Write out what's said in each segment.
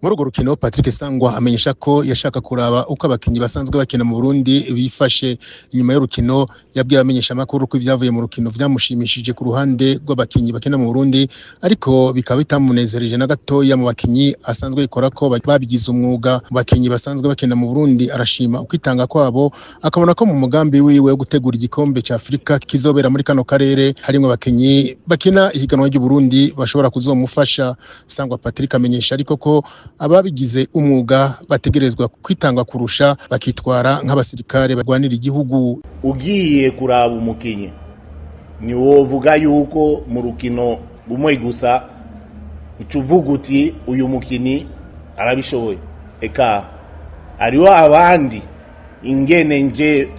Muri urwo rukino, Patrick Sangwa amenyesha ko yashaka kuraba uko abakinyi basanzwe bakina mu Burundi bifashe. Inyuma y'urukino yabwiye abamenyesha amakuru ko ivyavuye mu rukino vyamushimishije ku ruhande rw'abakinyi bakina mu Burundi, ariko bikaba bitamunezereje na gatoya mu bakinyi asanzwe yikora ko babigize umwuga. Mu bakinyi basanzwe bakina mu Burundi arashima ukwitanga kwabo, akabona ko mu mugambi wiwe wo gutegura igikombe ca Afrika kizobera muri kano karere harimwo abakinyi bakina ihiganwa ry'u Burundi bashobora kuzomufasha. Sangwa Patrick amenyesha ariko ko ababigize umwuga bategerezwa kwitanga kurusha, bakitwara nk'abasirikare barwanira igihugu. Ugiye kuraba umukinyi, ntiwovuga yuko mu rukino rumwe gusa uca uvuga uti uyu mukinyi arabishoboye. Eka hariho abandi ingene nje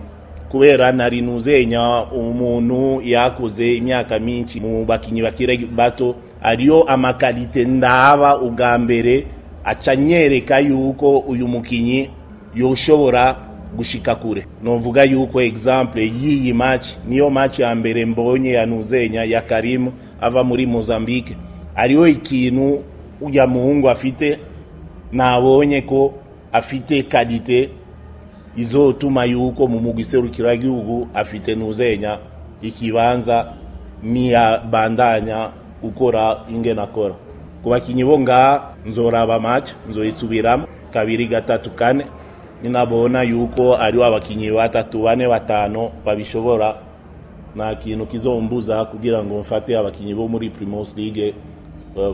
kubera nari nuzenya umuntu yakoze imyaka myinshi mu bakinyi bakiri bato, hariyo ama qualités ndaba ubwa mbere aca nyereka yuko uyu mukinyi yoshobora gushika kure. Novuga yuko exemple y'iyi match niyo match ya mbere mbonye ya nuzenya ya Karim ava muri Mozambique, hariho ikintu ujya muhungu afite, nabonye ko afite qualité izotuma yuko mu mugwi serukiragihugu afite nuzenya ikibanza niyabandanya gukora ingene akora. Ku bakinyi bo ngaha nzoraba match, nzoyisubiramo kabiri, gatatu, kane, ninabona yuko ariho abakinyi batatu, bane, batanu babishobora, nta kintu kizombuza kugira ngo mfate abakinyi bo muri Primus League,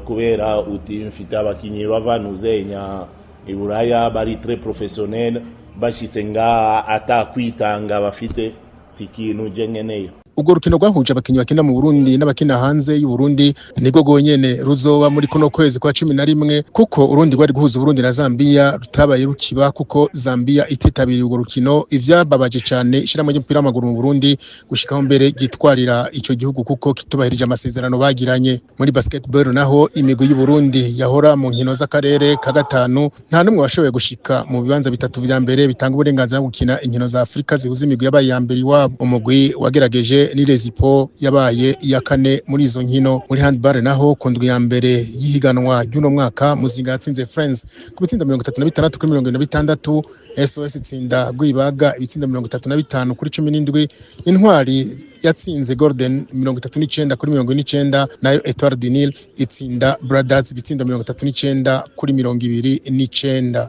kubera uti mfite abakinyi bava nuzenya iburaya bari très professionnel, bashitse ngaha ata kwitanga bafite, si ikintu je nkeneye. Urwo rukino rwahuje abakinyi bakina mu Burundi n'abakina hanze y'u Burundi nirwo rwonyene ruzoba muri kuno kwezi kwa 11, kuko urundi rwari guhuza Uburundi na Zambia rutabaye rukiba kuko Zambia ititabiriye urwo rukino, ivyababaje cane ishirahamwe ry'umupira w'amaguru mu Burundi gushikaho mbere ryitwarira ico gihugu kuko kitubahirije amasezerano bagiranye. Muri basketball naho, imigwi y'u Burundi yahora mu nkino z'akarere ka gatanu nta n'umwe washoboye gushika mu bibanza bitatu vya mbere bitanga uburenganzira bwo gukina inkino za Afrika zihuza imigwi yabaye iya mbere iwabo. Umugwi wagerageje ni Rezipo yabaye iya kane muri izo nkino. Muri handball naho, ku ndwi ya mbere y'ihiganwa ry'uno mwaka, Muzinga yatsinze Friends ku bitsindo 36 kuri 76, SOS itsinda Rwibaga ibitsindo 35 kuri 17, Intwari yatsinze Golden 39 kuri 49, nayo Etoile du Nil itsinda Brothers ibitsindo 39 kuri 29.